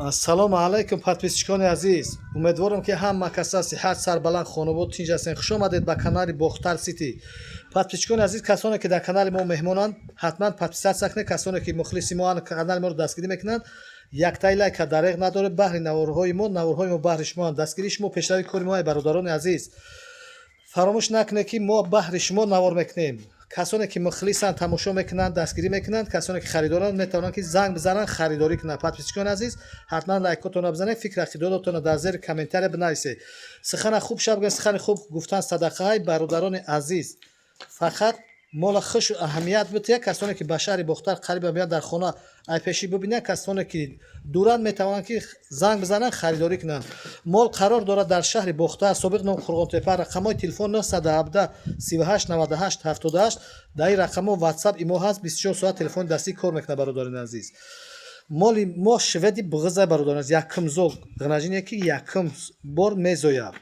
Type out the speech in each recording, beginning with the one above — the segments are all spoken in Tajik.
Ассалому алайкум, подписчикони азиз. Умедворам, ки ҳама каса сиҳат, сарбаланд, хонобод, тинҷ ҳастен. Хуш омадед ба канали Бохтар Сити. Подписчикони азиз, касоне ки дар канали мо меҳмонанд, ҳатман подписаться кунед. Касоне ки мухлиси моанд, канали моро дастгирӣ мекунанд, яктаи лайка дареғ надоред баҳри наворҳои мо. Наворҳои мо баҳри шумоанд. Дастгирии шумо пешрави кори мо. Бародарони азиз, фаромӯш накунед, ки мо баҳри шумо навор мекунем. Касоне ки мухлисанд, тамошо мекунанд, дастгирӣ мекунанд. Касоне ки харидоранд, метавонанд, ки занг бизананд, харидорӣ кунанд. Подписчикони азиз, ҳатман лайкотонро бизанед, фикр ақидодотонро дар зери комментария бинависед. Сухана хуб шаб бигӯед, сухани хуб гуфтан садақаҳай. Бародарони азиз, фақат мола хуш аҳамият бития. Касоне ки ба шаҳри Бохтар қариба меянд, дар хона айпешӣ бибинанд. Касоне ки дуранд, метавонанд, ки занг бизананд, харидорӣ кунанд. Мол қарор дорад дар шаҳри Бохтар, собиқ ном Қурғонтепа. Рақамҳои телефон 917 38 98 78. Дар ин рақамҳо Ватсап, имо ҳаст, 24 соат телефони дастӣ кор мекунад. Бародарони азиз, моли мо шведи буғиза. Бародарон азиз, якум зог ғнажине, ки якум бор мезояд,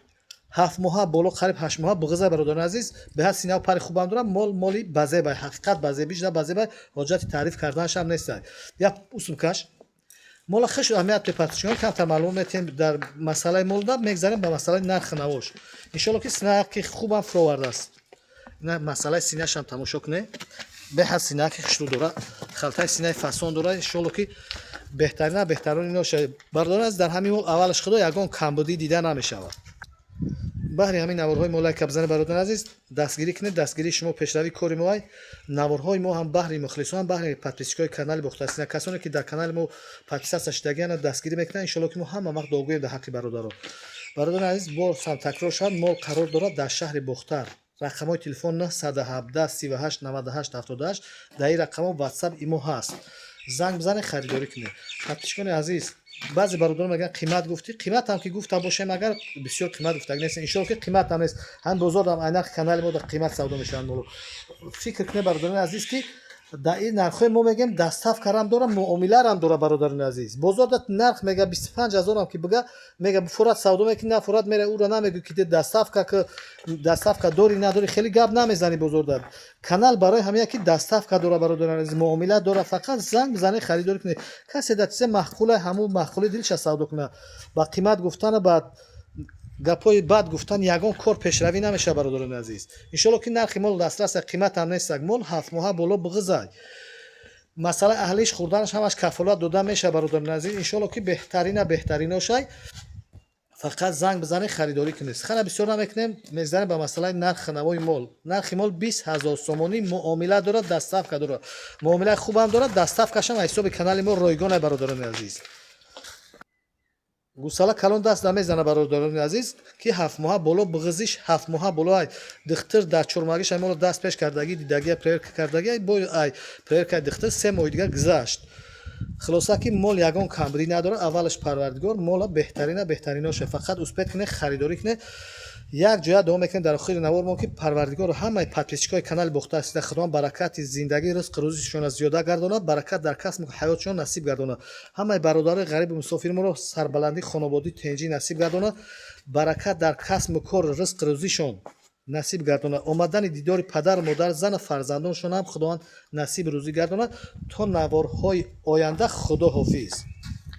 7 моҳа боло, қариб 8 моҳа буғиза. Бародарони азиз, беҳад синав пари хубам дорам. Мол моли базебай, ҳақиқат базебиш на базебай, ҳоҷати таъриф карданашам нест. Як усумкаш мола хуш аҳамият бепартишон. Камтар маълум метиҳем дар масъалаи молда, мегзарем ба масъалаи нархи навош. Иншолло, ки синаки хубам фуровардааст. Масъалаи синашам тамошо кунед, беҳад синаки хушрӯ дора, халтаи синаи фасон дора. Иншолло, ки беҳтарина беҳтарони ноша. Бародарон азиз, дар ҳамин мол, аввалаш худо, ягон камбудӣ дида намешавад. Баҳри ҳамин наворҳои мо лайка бизанед. Бародарони азиз, дастгирӣ кунед. Дастгирии шумо пешравии кори мо. Ай наворҳои мо ҳам баҳри мухлисон, баҳри подписчикои канали Бохтарсина. Касоне ки дар канали мо подписаться шудагианд, дастгирӣ мекунанд. Иншолло, ки мо ҳама вақт дуогӯем дар ҳаққи бародарон. Бародарони азиз, боз ҳам такрор шавад: мол қарор дорад дар шаҳри Бохтар. Рақамҳои телефон 917 38 98 78. Дар ин рақамҳо Ватсап, имо ҳаст, занг бизанед, харидорӣ кунед. Подписчикони азиз, баъзе бародарон мегӯянд, қимат гуфтӣ. Қиматам ки гуфта бошем, агар бисёр қимат гуфтаг нест. Иншолло, ки қиматам нест. Ҳам бозорам айнақи канали мо қимат савдо мешаванд моло. Фикр кунед, бародарони азиз, ки дар ин нархҳои мо мегӯем, доставкарам дора, муомиларам дора. Бародарони азиз, бозор нарх мега 25 ҳазорам ки бига, мега фурат савдо мекунӣ, на фурат мера, ура намегӯ, ки доставка, ки доставка дори, надори, хеле гап намезанӣ бозорда. Канал барои ҳамия, ки доставка дора, бародарони азиз, муомила дора. Фақат занг бизанед, харидорӣ кунед. Касе дар чизе маъқула, ҳамун маъқули дилша савдо кунад. Ба қимат гуфтана, ба гапҳои бад гуфтан ягон кор пешравӣ намешавад. Бародарони азиз, иншолло, ки нархи мол дастрас, қиматам нестак. Мол 7 моҳа боло буғизай. Масъалаи аҳлиш, хӯрданаш, ҳамаш кафолат дода мешавад. Бародарони азиз, иншолло, ки беҳтарина беҳтариношай. Фақат занг бизанед, харидорӣ кунед. Сухана бисёр намекунем, мезанем ба масъалаи нархи навои мол. Нархи мол 20 000 сомонӣ. Муомила дорад, доставка дорад, муомилаи хубам дорад, доставкашам аз ҳисоби канали мо ройгон. Бародарони азиз, гусала калон даст намезана. Бародарони азиз, ки 7 моҳа боло буғизиш, 7 моҳа боло ай духтир дар чормагиш ай моло даст пеш кардагӣ, дидагия, проверка кардагӣ. Бо ай проверкаи духтир 3 моҳи дигар гузашт. Хулоса, ки мол ягон камбудӣ надорад. Аввалаш парвардигор, мола беҳтарина беҳтариноша. Фақат успеть кунед, харидорӣ кунед. Як ҷоя дуо мекунем дар охири навормон, ки парвардигор ҳамаи подписчикои канали Бохтар Сита худованд баракати зиндагӣ, ризқи рӯзишонро зиёда гардонад, баракат дар касбу ҳаётшон насиб гардонад. Ҳамаи бародарои ғарибу мусофири моро сарбаландӣ, хонободӣ, тенҷӣ насиб гардонад, баракат дар касбу кор, ризқи рӯзишон насиб гардонад. Омадани дидори падару модар, зану фарзандоншон ҳам худованд насиби рӯзӣ гардонад. То наворҳои оянда, худо ҳофиз.